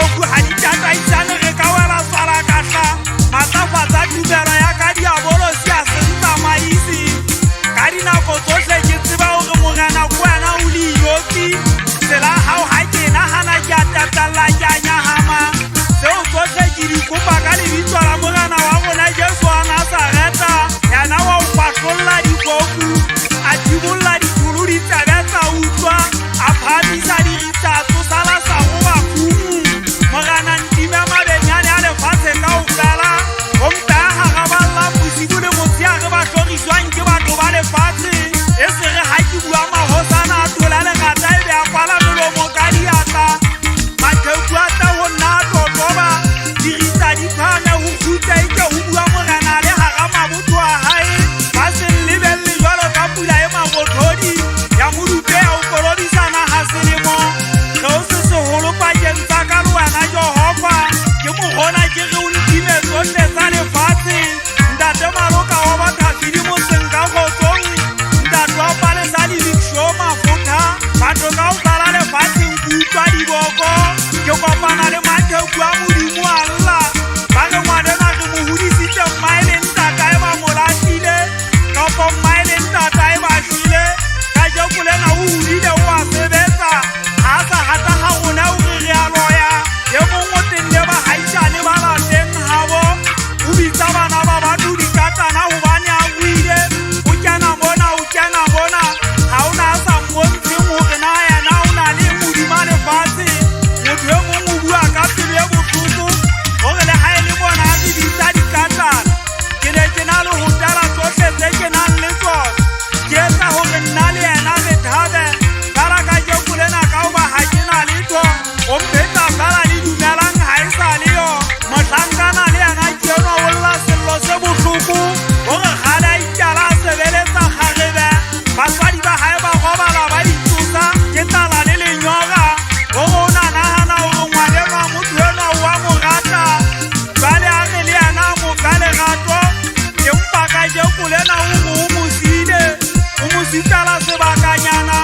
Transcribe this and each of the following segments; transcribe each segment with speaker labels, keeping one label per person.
Speaker 1: Diphofu ha di tataisane re ka wela swalakahla. Matlafatsa tumelo ya ka diabolosi a se ntsamaise. Ka dinako tsohle ke tseba hore Morena ke wena o le inotshi. Tsela ya hao ha ke e nahana ke a tatalla ke a nyahama. Tseo tsohle ke di kopa ka lebitso la Morena wa rona Jesu wa Nazareta. Yena wa ho fahlolla difofu, a thibolla ditholo ditsebe tsa utlwa, a phahamisa diritsa a tsosa Lasaro bafung. Morena ntime mabenyane a lefatshe kaofela. Ho mpeha hara ba llang bosibu le motshehare ba hloriswang ke batho ba lefatshe. E se re ha ke bua mahosana a tola lerata ebe a kwala melomo ka diatla. Maqheku a tla ho nna a totoba, diritsa di phahame ho kgutla eke ho bua Morena a le hara mabotho a hae. Ba se nlebelle jwalo ka pula e marothodi ya modupe ya ho kolobisa naha selemo. Seo se seholo pakeng tsa ka le wena Jehova. Ke mokgona ke re o ntime tsohle tsa lefatshe. Ntate Maloka wa Bathafidi motseng ka kgotsong. Ntate wa Palesa le Big Show Mafotha. Batho kaofela lefatsheng ke utlwa diboko. Ke kopana le maqheku a Modimo a lla. Ba re ngwanenwa re mo hodisitse mmae le ntatae ba mo lahlile. Kapa mmae le ntatae ba shwele. Kajeko lena o hodile o a sebetsa. Ha a sa hata ha rona o re re a loya. E mong o tenne bahaisane ba lapeng habo. O bitsa bana ba batho dikatana hobane a ruile. O kena mona, o kena mona. Ha hona a sa mmontsheng hore na yena o na le eng hodima lefatshe. Motho e mong o bua ka pelo e bohloko hore le ha e le mona a re bitsa dikatana. Ke ne ke na le ho tela tsohle tse ke nang le tsona. Ke etsa hore nna le yena re thabe. Feela kajeko lena ka hoba ha ke na letho, o mphetsa feela le dumelang ha e sa le yo. Mohlankana le yena ke enwa o lla sello se bohloko hore kgale a ikala a sebeletsa kgarebe. Batswadi ba hae ba robala ba di tsosa ke tlala le lenyora. Hore o na nahana hore ngwanenwa motho enwa o a mo rata. Jwale a re le yena a mo fa lerato. Empa kajeko lena o re o mo siile, o mo sitela sebakanyana.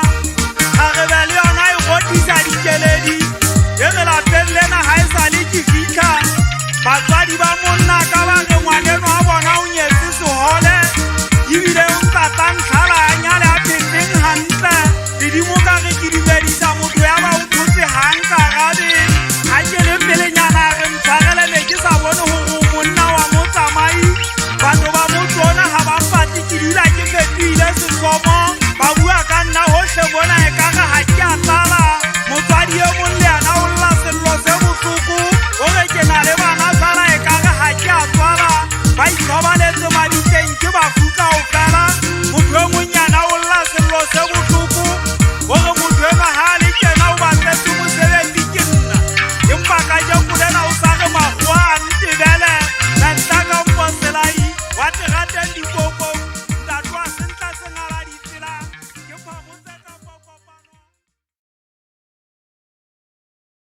Speaker 1: Kgarebe le yona e rothisa dikeledi. E re lapeng lena ha e sale ke fihla. Batswadi ba monna ka ba re ngwanenwa wa bona o nyetse sehole. Ebile o ntsa tla ntlhala a nyale a phetseng hantle. Ledimo ka re ke dumedisa motho ya ba o thotse ha nkarabe. Ha ke le pelenyana a re ntshwarele ne ke sa bone hore o monna wa motsamai. Batho ba motse ona ha ba mpatle ke dula ke fetohile sesomo. Ba bua ka nna hohle mona ekare ha ke a tlala. Motswadi e mong le yena o lla sello se bohloko. O re ke na le bana feela ekare ha ke a tswala. Ba ithobaletse mabitleng ke bafu kaofela. Motho e mong yena o lla sello se bohloko. O re motho enwa ha a le tjena o batletswe mosebetsi ke nna. Empa kajeko lena o sa re makgowa a ntebele. Mantla ka mpo selaile.